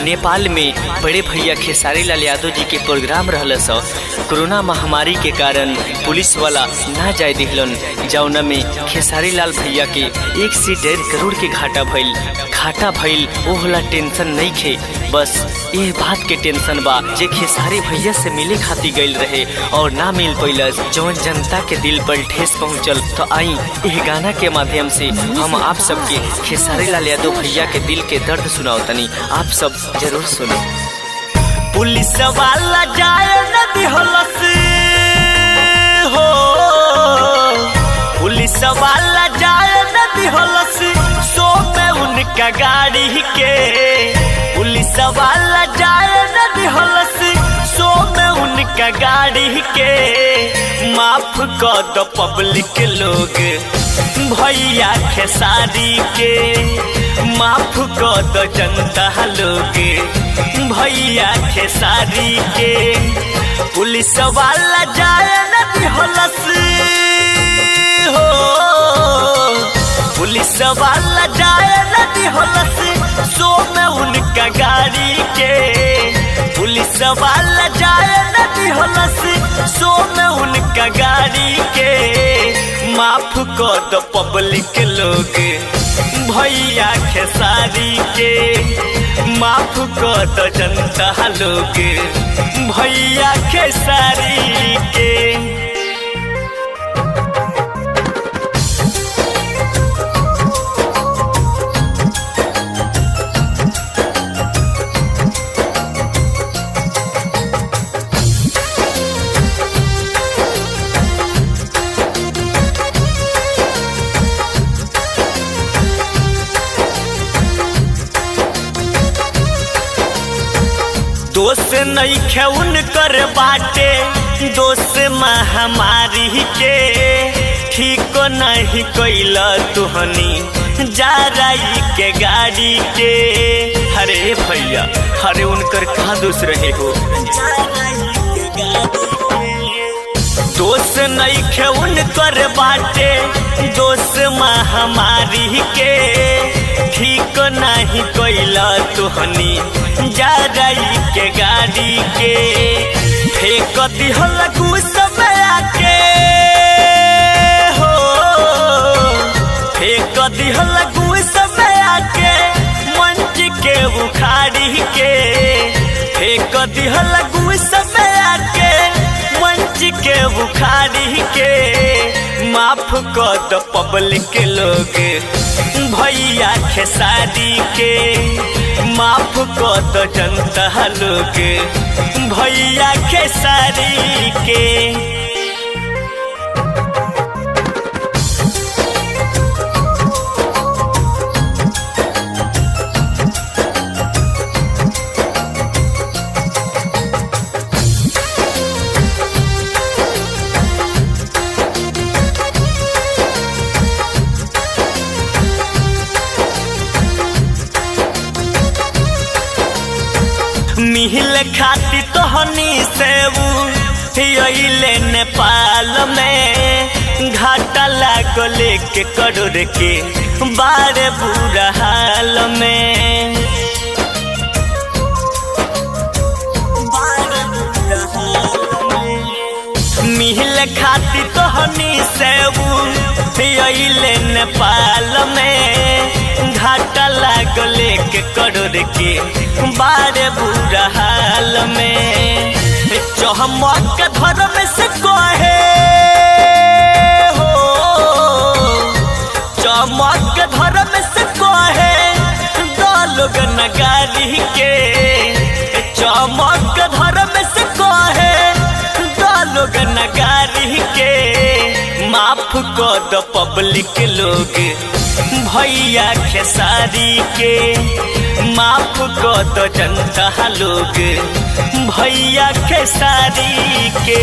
नेपाल में बड़े भैया खेसारी लाल यादव जी के प्रोग्राम रहल स। कोरोना महामारी के कारण पुलिस वाला ना जाए दिहलन, जौना में खेसारी लाल भैया के 1 से 1.5 करोड़ के घाटा भइल। घाटा भइल ओहला टेंशन नहीं खे, बस ये बात के टेंशन बा जे खेसारी भैया से मिले खातिर गइल रहे और ना मिल पैलस, जौन जनता के दिल पर ठेस पहुंचल। तो आई एह गाना के माध्यम से हम आप सबके खेसारी लाल यादव भैया के दिल के दर्द सुनाओ तनी, आप सब जरूर सुनो। पुलिस वाला जाए न दिहलस हो, पुलिस वाला जाए न दिहलस सो में उनका गाड़ी के। पुलिस वाला जाए न दिहलस सो में उनका गाड़ी के। माफ कर दो पब्लिक लोग भैया खेसारी के, माफ कर दो जनता लोग भैया खेसारी के। पुलिस वाला जाए न दिहलस हो, पुलिस वाला जाए न दिहलस सो में उनका गाड़ी के। पुलिस वाला जाए न दिहलस सो में उनका गाड़ी के। माफ कर दो पब्लिक लोग भैया खेसारी के, माफ कर दो जनता लोग भैया खेसारी के। दोष नहीं खे उनकर बाटे, दोष महामारी के। ठीक नहीं कैल तुहनी जाराई के गाड़ी के। अरे भैया, अरे उनकर कहाँ दोष रहे हो? दोष नहीं खे उनकर बाटे, दोष महामारी के। ठीक नहीं कैल तुहनी जाराई के गाड़ी के। फेंक दिहल गुस्सा के हो, फेंक दिहल गुस्सा के मंच के उखाड़ी के। फेंक दिहल गुस्सा के मंच के उखाड़ी के। माफ कर दो पब्लिक लोग भैया खेसारी के, माफ कर दो जनता लोग भैया खेसारी के। मिहिल खाती तोहनी से अइले नेपाल में, घाटा लागल 1 करोड़ के बारे बुरा हाल में। मिहिल खाती तोहनी से अइले नेपाल में, घाटा लागल 1 करोड़ के बारे बुरा हाल में। चहमक धर्म से कहे हो, चमक धर्म से कहे दलोग नगारी के। चमक धर्म से कहे दलोग नगारी के। माफ कर दो पब्लिक लोग भैया खेसारी के, माफ कर दो जनता लोग भैया खेसारी के।